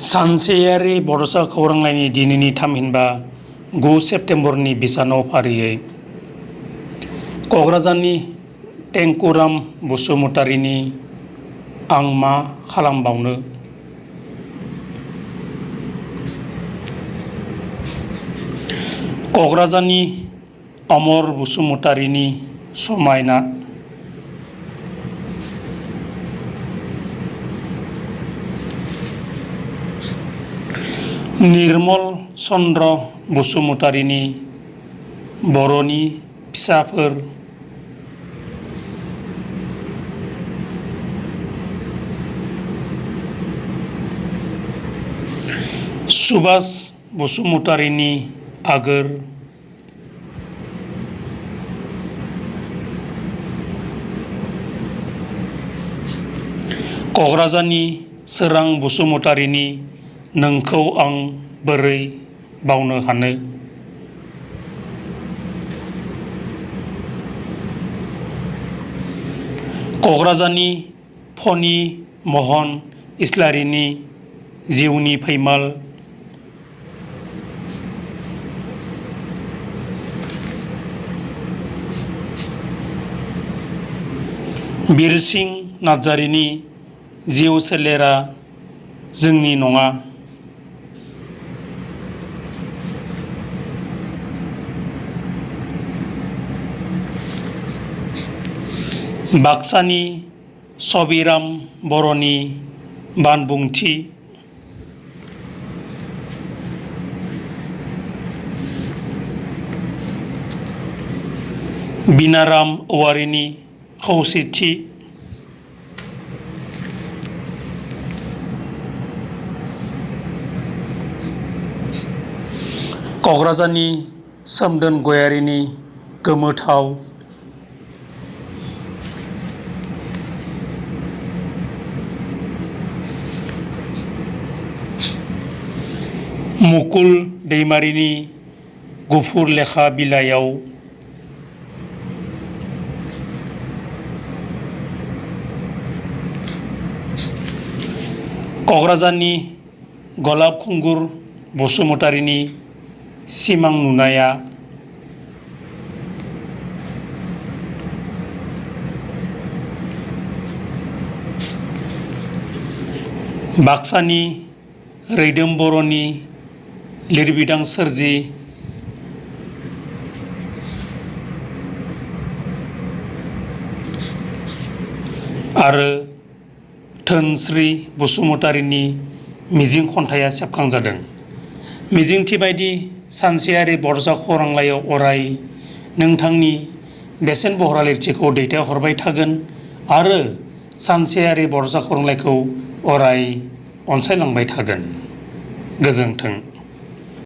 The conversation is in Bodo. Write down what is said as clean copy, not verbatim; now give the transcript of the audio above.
सानसेयारि बड'सा खौरांलाइनि दिनैनि थामहिनबा 9 सेप्तेम्बरनि बिसानाव फारियै क'क्राझारनि टेंकुराम बसुमतारीनि आं मा खालामबावनो, क'क्राझारनि अमर बसुमतारीनि समायना, निर्मल चन्द्र बसुमतारीनि बर'नि फिसाफोर, सुभाष बसुमतारीनि आगोर, क'क्राझारनि सोरां बसुमतारीनि नोंखौ आं बोरै बावनो हानो, क'क्राझारनि फनि महन इस्लारिनि जिउनि फैमाल, बिरसिं नार्जारिनि जिउ सोलेरा जोंनि नङा, बाक्सानि सबिराम बर'नि बानबुंथि, बिनाराम औवारिनि खौसेथि, क'क्राझारनि सोमदोन गयारिनि गोमोथाव, मुकुल दैमारिनि गुफुर लेखा बिलाइयाव, क'क्राझारनि गलाब खुंगुर बसुमतारीनि सिमां नुनाया, बाक्सानि रैदोम बर'नि लिरबिदां सोरजि, आरो धोनस्री बसुमतारीनि मिजिं खन्थाइया सेबखांजादों। मिजिंथि बायदि सानसेयारि बड'सा खौरांलाइयाव अराय नोंथांनि बेसेन बहरा लिरथिखौ दैथायहरबाय थागोन आरो सानसेयारि बड'सा खौरांलाइखौ अराय अनसायलांबाय थागोन। गोजोन्थों।